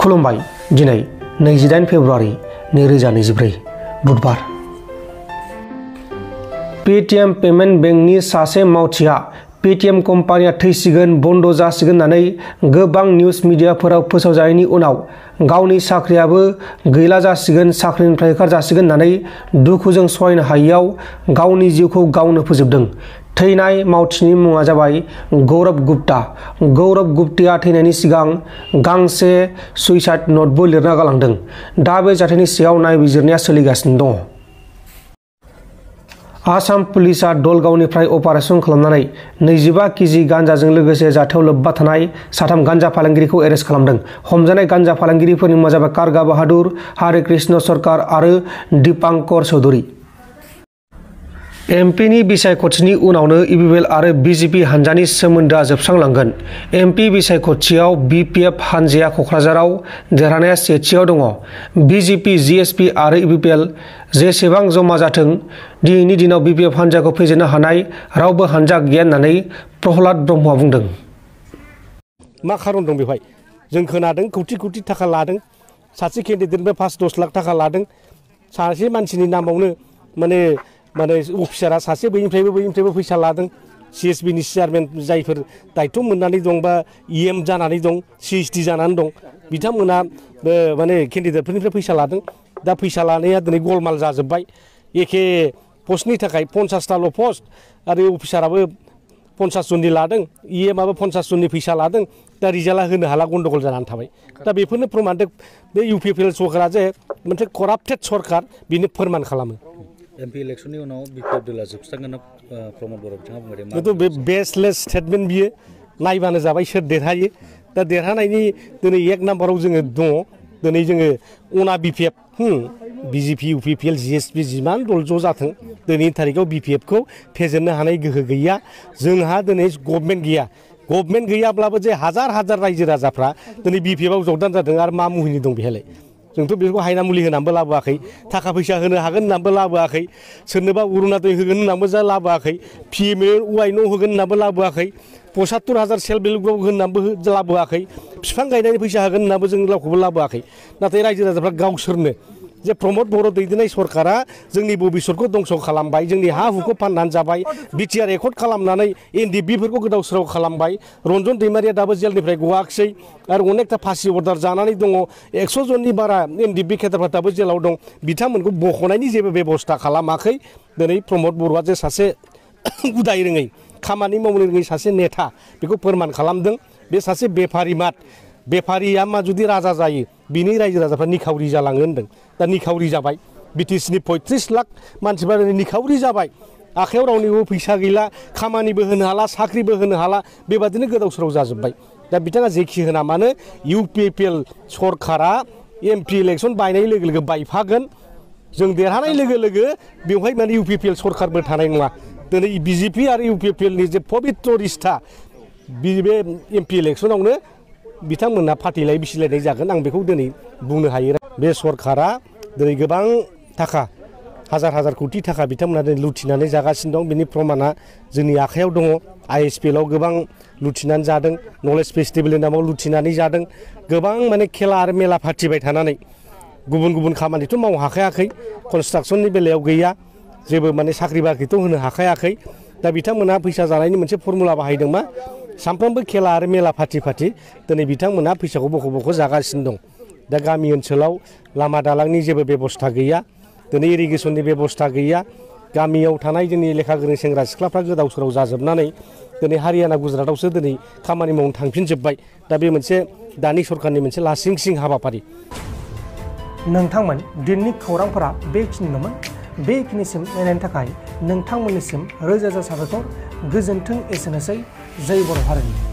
खुलुमबाय दिनै 28 फेब्रुआरि 2024 बुधबार। पेटीएम पेमेन्ट बेंकनि सासे मावथिआ पेटीएम कम्पानिया थैसिगोन बन्द जासिगोन होननानै गोबां निउज मिडियाफोराव फोसावजानायनि उनाव गावनि साख्रियाबो गैला जासिगोन, साख्रिनिफ्राय होखारजासिगोन होननानै दुखुजों सहायनो हायैयाव गावनि जिउखौ गावनो फोजोबदों। थैनाय मावथिनि मुङा जाबाय गौरव गुप्ता। गौरव गुप्ताया थैनायनि सिगां गांसे सुइसाइड नटबो लिरना गालांदों। दा बे जाथायनि सायाव नायबिजिरनाया सोलिगासिनो दङ। आसाम पुलिसआ दलगावनिफ्राय अपारेसन खालामनानै 25 केजि गान्जाजों लोगोसे जाथायाव लोब्बा थानाय 3 गान्जा फालांगिरिखौ एरेस्ट खालामदों। हमजानाय गान्जा फालांगिरिफोरनि मुङा जाबाय कारगा बाहादुर, हरे कृष्ण सरकार आरो दीपांकर चौधरी। एमपिनि बिसायख'थिनि उनावनो इउपिपिएल आरो बिजेपि हानजानि सोमोन्दोआ जोबस्रांलांगोन। एमपि बिसायख'थियाव बिपिएफ हानजाया क'क्राझाराव देरहानाया सेथियाव दङ। बिजेपि, जिएसपि आरो इउपिपिएल जेसेबां जमा जाथों, दिनैनि दिनाव बिपिएफ हानजाखौ फेजेननो हानाय रावबो हानजा गैया होननानै प्रहलाद ब्रह्मआ बुंदों। मा खारन दं बेवहाय? जों खोनादों कौटि थाखा लादों, सासे केन्डिडेटनिफ्राय 5-10 लाख थाखा लादों। सासे मानसिनि नामावनो माने अफिसारा सासे बैनिफ्रायबो फैसा लादों। सिएसबिनि चेयारमेन जायफोर दायित्व मोननानै दं बा इएम जानानै दं, सिएसडि जानानै दं, बिथांमोना माने केन्डिडेटफोरनिफ्राय फैसा लादों। दा फैसा लानाया दिनै गलमाल जाजोब्बाय। एखे पस्टनि थाखाय 50टाल' पस्ट आरो अफिसाराबो 50 जननि लादों, इएमआबो 50 जननि फैसा लादों। दा रिजाल्टआ होनो हाला, गन्डगल जानानै थाबाय। दा बेफोरनो प्रमान बे इउपिपिएल सरकारा जे मोनसे कराप्टेड सरकार बेनो फोरमान खालामो। एमपि इलेक्शननि उनाव बिपिएफ दोला जोबस्रांगोन प्रमद बर' बिथाङा बुंबाय। खिन्थु बे बेसलेस स्टेटमेन्ट बियो। नायबानो जाबाय सोर देरहायो। दा देरहानायनि दिनै 1 नाम्बाराव जोङो दङ। दिनै जोङो अना बिपिएफ, बिजेपि, इउपिपिएल, जिएसपि जिमान दल ज' जाथों, दिनैनि थारिखआव बिपिएफखौ फेजेननो हानाय गोहो गैया। जोंहा दिनै गभर्नमेन्ट गैया। गभर्नमेन्ट गैयाब्लाबो जे हाजार रायजो राजाफ्रा दिनै बिपिएफआव जगदान जादों आरो मा मुहिनि दं बेहायलाय? जोंथ' बेखौ हायना मुलि होनानैबो लाबोआखै, थाखा फैसा होनो हागोन होननानैबो लाबोआखै, सोरनोबा अरुणादय होगोन होननानैबो लाबोआखै, पिएमए न' होगोन होननानैबो लाबोआखै, 75,000 सेल्फ हेल्प ग्रुप होननानैबो लाबोआखै, बिफां गायनायनि फैसा होगोन होननानैबो जों रावखौबो लाबोआखै। नाथाय रायजो राजाफ्रा गावसोरनो जे प्रमद बर' दैदेननाय सरकारा जोंनि भबिष्यतखौ दंस' खालामबाय, जोंनि हा हुखौ फाननानै जाबाय, बिटिआर रेकर्ड खालामनानै एनडिएफबिफोरखौ गोदाव सोराव खालामबाय। रन्जन दैमारिया दाबो जेलनिफ्राय गवाखिसै आरो अनेकथा फासि अर्डार जानानै दङ। 100 जननि बारा एनडिएफबि केडारफ्रा दाबो जेलाव दं। बिथांमोनखौ बख'नायनि जेबो बेबस्था खालामाखै। दिनै प्रमद बर'आ जे सासे उदाय रोङै, खामानि मावनो रोङै सासे नेता, बेखौ फोरमान खालामदों। बे सासे बेफारिया मा जुदि राजा जायो, बिनि रायजो राजाफ्रा निखावरि जालाङो होनदों। दा निखावरि जाबाय। बिटिसिनि 35 लाख मानसिफ्रा निखावरि जाबाय। आखायाव रावनिबो फैसा गैला, खामानिबो होनो हाला, साख्रिबो होनो हाला, बेबादिनो गोदाव सोराव जाजोब्बाय। दा बिथाङा जेखि होना मानो इउपिपिएल सरकारा एमपि इलेक्सन बायनाय लोगो लोगो बायफागोन। जों देरहानाय लोगो लोगो बेवहाय माने इउपिपिएल सरकारबो थानाय नङा। दिनै बिजेपि आरो इउपिपिएलनि जे पबित्र रिस्ता, बे एमपि इलेक्सनावनो बिथांमोनहा फाथैलाय बिसिलायनाय जागोन, आं बेखौ दिनै बुंनो हायो। बे सरकारा दिनै गोबां थाखा, हाजार कौटि थाखा बिथांमोना दिनै लुथिनानै जागासिनो दं। बिनि प्रमाना जोंनि आखायाव दङ। आइएसपिएलआव गोबां लुथिनानै जादों, नलेज फेस्टिभेलनि नामाव लुथिनानै जादों। गोबां माने खेला आरो मेला फाथिबाय थानानै गुबुन खामानिथ' मावनो हाखायाखै। कनस्ट्राक्सननि बेलायाव गैया, जेबो माने साख्रि बाख्रिथ' होनो हाखायाखै। दा बिथांमोनहा फैसा जानायनि मोनसे फर्मुला बाहायदों। मा सानफ्रोमबो खेला आरो मेला फाथि दिनै बिथांमोनहा फैसाखौ बख' जागासिनो दं। दा गामि ओनसोलाव लामा दालांनि जेबो बेबस्था गैया, दिनै इरिगेसननि बेबस्था गैया। गामियाव थानाय जोंनि लेखा गोरों सेंग्रा सिख्लाफ्रा गोदाव सोराव जाजोबनानै दिनै हारियाना गुजरातआवसो दिनै खामानि मावनो थांफिनजोब्बाय। दा बे मोनसे दानि सरकारनि मोनसे लासिंसिं हाबाफारि। नोंथांमोन दिननि खौरांफोरा बेखिनिल'मोन। बेखिनिसिम नायनायनि थाखाय नोंथांमोननिसिम रोजा रोजा साबायखर। गोजोन्थों। एसेनोसै। जय बर' हारिनि।